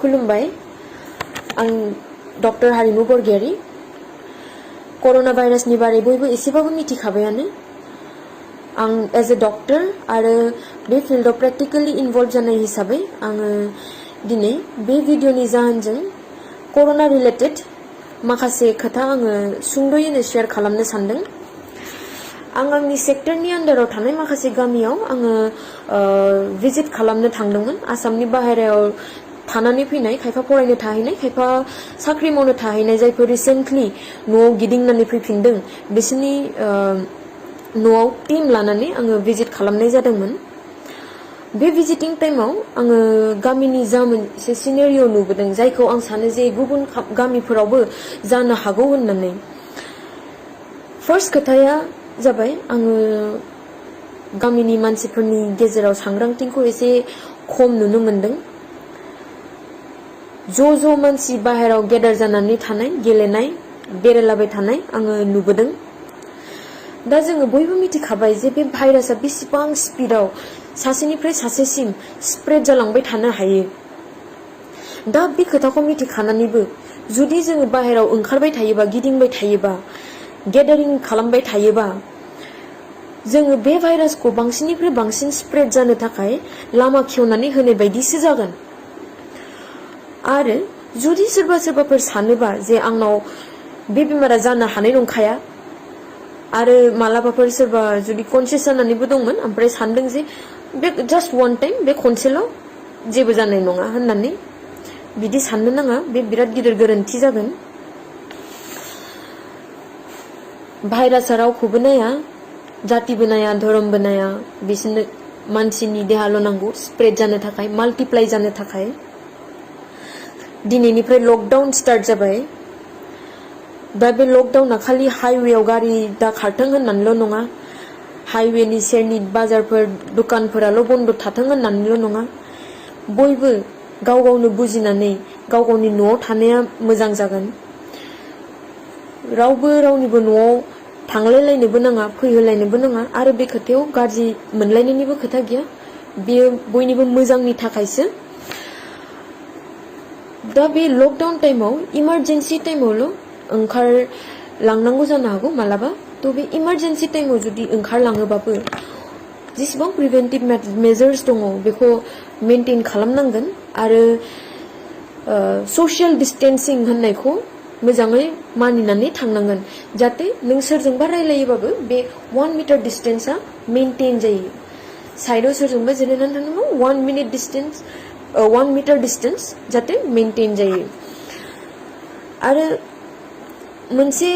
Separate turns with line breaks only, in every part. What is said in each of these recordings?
खुलुमबाय आं डक्टर हारिमु बरगयारी कर'ना भाइरासनि बारै बयबो एसेबाबो मिथिखाबायानो आं एज ए डक्टर आरो बे फिल्डआव प्रेक्टिकली इनभल्व जानाय हिसाबै आङो दिनै बे भिडिअनि जाहोनजों कर'ना रिलेटेड माखासे खोथा आङो सुंद'यैनो शेयार खालामनो सानदों आं आंनि सेक्टरनि आन्डाराव थानाय माखासे गामियाव आङो भिजिट खालामनो थांदोंमोन आसामनि बाहेरायाव थानानै फैनाय खायफा फरायनो थाहैनाय खायफा साख्रि मावनो थाहैनाय जायफोर रिसेन्टलि न'आव गिदिंनानै फैफिनदों बिसोरनि न'आव टीम लानानै आङो भिजिट खालामनाय जादोंमोन बे भिजिटिं टाइमाव आङो गामिनि जा मोनसे सिनेरिय' नुबोदों जायखौ आं सानो जे गुबुन गामिफोरावबो जानो हागौ होननानै फार्स्ट खोथाया जाबाय आङो गामिनि मानसिफोरनि गेजेराव सांग्रांथिखौ एसे खम नुनो मोनदों ज' मानसि बाहेराव गेदार जानानै थानाय गेलेनाय बेरायलाबाय थानाय आङो नुबोदों दा जोङो बयबो मिथिखाबाय जे बे भाइरासआ बेसेबां स्पिडआव सासेनिफ्राय सासेसिम स्प्रेड जालांबाय थानो हायो दा बे खोथाखौ मिथिखानानैबो जुदि जोङो बाहेराव ओंखारबाय थायोबा गिदिंबाय थायोबा गेदारिं खालामबाय थायोबा जोङो बे भाइरासखौ बांसिननिफ्राय बांसिन स्प्रेड जानो थाखाय लामा खेवनानै होनाय बायदिसो जागोन आरो जुदि सोरबाफोर सानोबा जे आंनाव बे बेमारा जानो हानाय नंखाया आरो मालाबाफोर सोरबा जुदि कनसियास जानानैबो दंमोन ओमफ्राय सानदों जे बे जास्ट वान टाइम बे खनसेल' जेबो जानाय नङा होननानै बिदि साननो नाङा बे बिराद गिदिर गोरोन्थि जागोन भाइरासआ रावखौबो नाया जातिबो नाया धोरोमबो नाया बिसोरनो मानसिनि देहाल' नांगौ स्प्रेड जानो थाखाय माल्टिप्लाइ जानो थाखाय दिनैनिफ्राय लकडाउन स्टार्ट जाबाय दा बे लकडाउना खालि हाइवेआव गारि दा खारथों होननानैल' नङा हाइवेनि सेरनि बाजारफोर दुकानफोराल' बन्द थाथों होननानैल' नङा बयबो गाव गावनो बुजिनानै गाव गावनि न'आव थानाया मोजां जागोन रावबो रावनिबो न'आव थांलायलायनोबो नाङा फैहोलायनोबो नाङा आरो बे खोथायाव गाज्रि मोनलायनायनिबो खोथा गैया बेयो बयनिबो मोजांनि थाखायसो दा बे लकडाउन टाइमाव इमारजेन्सि टाइमावल' ओंखारलांनांगौ जानो हागौ मालाबा थ' बे इमारजेन्सि टाइमाव जुदि ओंखारलाङोबाबो जेसेबां प्रिभेन्टिभ मेजार्स दङ बेखौ मेनटेन खालामनांगोन आरो ससियेल डिस्टेन्सिं होननायखौ मोजाङै मानिनानै थांनांगोन जाहाथे नों सोरजोंबा रायलायोबाबो बे 1 मिटार डिस्टेन्सआ मेनटेन जायो साइडआव सोरजोंबा जिरायनानै थानांगौ 1 मिटार डिस्टेन्स जाहाथे मेनटेन जायो आरो मोनसे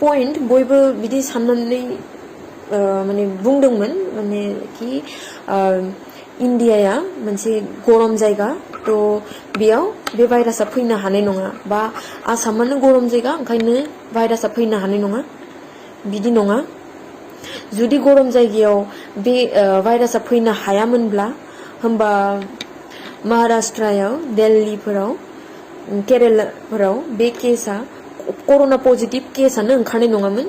पइन्ट बयबो बिदि साननानै माने बुंदोंमोन माने कि इन्डियाया मोनसे गरम जायगा थ' बेयाव बे भाइरासआ फैनो हानाय नङा बा आसामानो गरम जायगा ओंखायनो भाइरासआ फैनो हानाय नङा बिदि नङा जुदि गरम जायगायाव बे भाइरासआ फैनो हायामोनब्ला होमबा महाराष्ट्रायाव दिल्लीफोराव केरेलाफोराव बे केसआ कर'ना पजिटिभ केसआनो ओंखारनाय नङामोन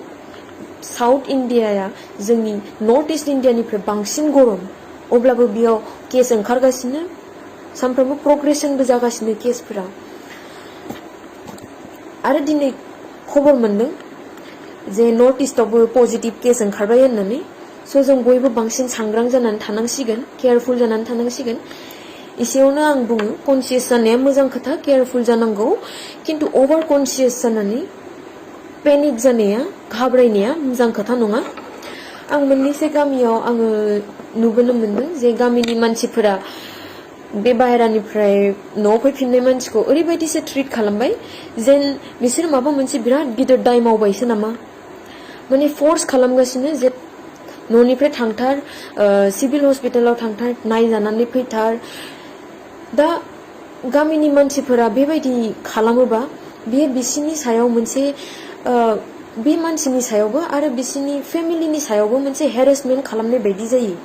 साउथ इन्डियाया जोंनि नर्थ इस्ट इन्डियानिफ्राय बांसिन गरम अब्लाबो बेयाव केस ओंखारगासिनो सानफ्रोमबो प्रग्रेसनबो जागासिनो केसफोरा आरो दिनै खबर मोनदों जे नर्थ इस्टआवबो पजिटिभ केस ओंखारबाय होननानै स' जों बयबो बांसिन सांग्रां जानानै थानांसिगोन केयारफुल जानानै थानांसिगोन एसेयावनो आं बुङो कनसियास जानाया मोजां खोथा केयारफुल जानांगौ खिन्थु अभार कनसियास जानानै पेनिक जानाया घाबरायनाया मोजां खोथा नङा आं मोननैसो गामियाव आङो नुबोनो मोनदों जे गामिनि मानसिफोरा बे बाहेरानिफ्राय न'आव फैफिननाय मानसिखौ ओरैबायदिसो ट्रिट खालामबाय जेन बिसोर माबा मोनसे बिराद गिदिर दाय मावबायसो नामा माने फर्स खालामगासिनो जे न'निफ्राय थांथार सिभिल हस्पिटालाव थांथार नायजानानै फैथार दा गामिनि मानसिफोरा बेबायदि खालामोबा बेयो बिसिनि सायाव मोनसे बे मानसिनि सायावबो आरो बिसिनि फेमिलिनि सायावबो मोनसे हेरेसमेन्ट खालामनाय बायदि जायो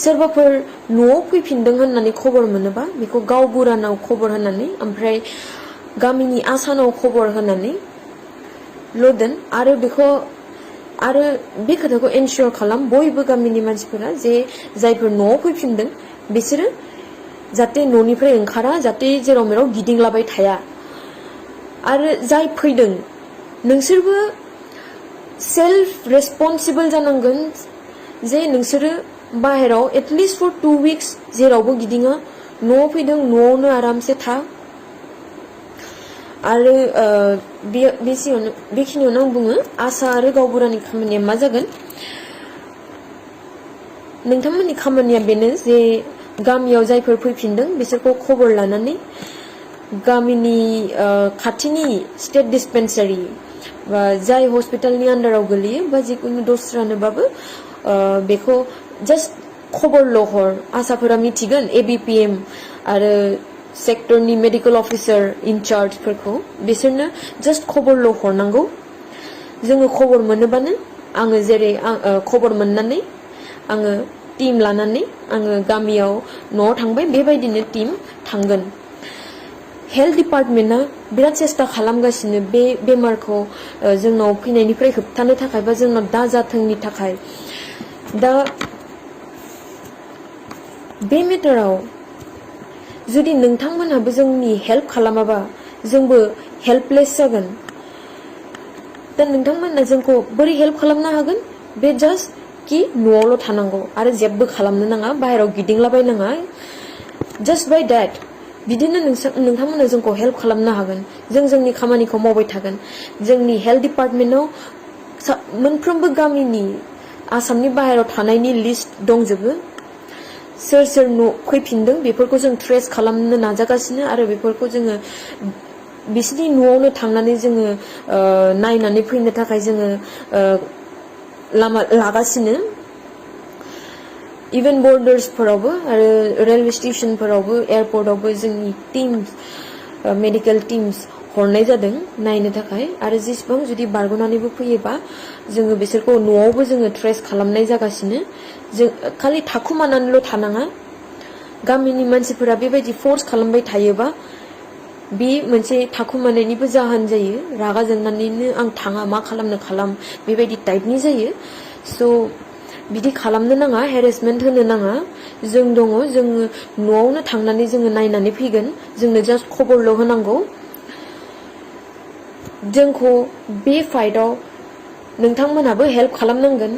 सोरबाफोर न'आव फैफिनदों होननानै खबर मोनोबा बेखौ गावबुरानाव खबर होनानै ओमफ्राय गामिनि आसानाव खबर होनानै ल'दोन आरो बेखौ आरो बे खोथाखौ एनश्योर खालाम बयबो गामिनि मानसिफोरा जे जायफोर न'आव फैफिनदों बिसोरो जाहाथे न'निफ्राय ओंखारा जाहाथे जेराव मेराव गिदिंलाबाय थाया आरो जाय फैदों नोंसोरबो सेल्फ रेसपन्सिबल जानांगोन जे नोंसोरो बाहेराव एटलिस्ट फर 2 weeks जेरावबो गिदिङा न'आव फैदों न'आवनो आरामसे था आरो बेखिनियावनो आं बुङो आसा आरो गावबुरानि खामानिया मा जागोन नोंथांमोननि खामानिया बेनो जे गामियाव जायफोर फैफिनदों बिसोरखौ खबर लानानै गामिनि खाथिनि स्टेट डिस्पेन्सारि बा जाय हस्पिटालनि आन्डाराव गोलैयो बा जिकुनु दस्रानोबाबो बेखौ जास्ट खबरल' हर आसाफोरा मिथिगोन ABPM आरो सेक्टरनि मेडिकेल अफिसार इनचार्जफोरखौ बिसोरनो जास्ट खबरल' हरनांगौ जोङो खबर मोनोबानो आङो जेरै खबर मोननानै आङो टीम लानानै आङो गामियाव न'आव थांबाय बेबायदिनो टीम थांगोन हेल्थ डिपार्टमेन्टआ बिराद सेस्था खालामगासिनो बे बेमारखौ जोंनाव फैनायनिफ्राय होबथानो थाखाय बा जोंनाव दाजाथोंनि थाखाय दा बे मेटाराव जुदि नोंथांमोनहाबो जोंनि हेल्प खालामाबा जोंबो हेल्पलेस जागोन दा नोंथांमोना जोंखौ बोरै हेल्प खालामनो हागोन बे जास्ट कि न'आवल' थानांगौ आरो जेबो खालामनो नाङा बाहेराव गिदिंलाबायनाङा जास्ट बाय डेट बिदिनो नोंथांमोना जोंखौ हेल्प खालामनो हागोन जों जोंनि खामानिखौ मावबाय थागोन जोंनि हेल्थ डिपार्टमेन्टआव मोनफ्रोमबो गामिनि आसामनि बाहेराव थानायनि लिस्ट दंजोबो सोर सोर न' फैफिनदों बेफोरखौ जों ट्रेस खालामनो नाजागासिनो आरो बेफोरखौ जोङो बिसिनि न'आवनो थांनानै जोङो नायनानै फैनो थाखाय जोङो लामा लागासिनो इभेन बर्डार्सफोरावबो आरो रेलवे स्टेशनफोरावबो एयारपर्टआवबो जोंनि टीम्स मेडिकेल टीम्स हरनाय जादों नायनो थाखाय आरो जेसेबां जुदि बारग'नानैबो फैयोबा जोङो बिसोरखौ न'आवबो जोङो ट्रेस खालामनाय जागासिनो जों खालि थाखुमानानैल' थानाङा गामिनि मानसिफोरा बेबायदि फर्स खालामबाय थायोबा बे मोनसे थाखुमानायनिबो जाहोन जायो रागा जोंनानैनो आं थाङा मा खालामनो खालाम बेबायदि टाइपनि जायो स' बिदि खालामनो नाङा हेरेसमेन्ट होनो नाङा जों दङ जोङो न'आवनो थांनानै जोङो नायनानै फैगोन जोंनो जास्ट खबरल' होनांगौ जोंखौ बे फाइटआव नोंथांमोनाबो हेल्प खालामनांगोन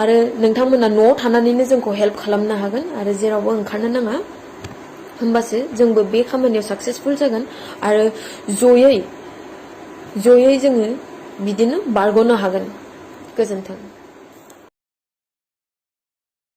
आरो नोंथांमोना न'आव थानानैनो जोंखौ हेल्प खालामनो हागोन आरो जेरावबो ओंखारनो नाङा होमबासो जोंबो बे खामानियाव साक्सेसफुल जागोन आरो जयै जोङो बिदिनो बारग'नो हागोन गोजोन्थों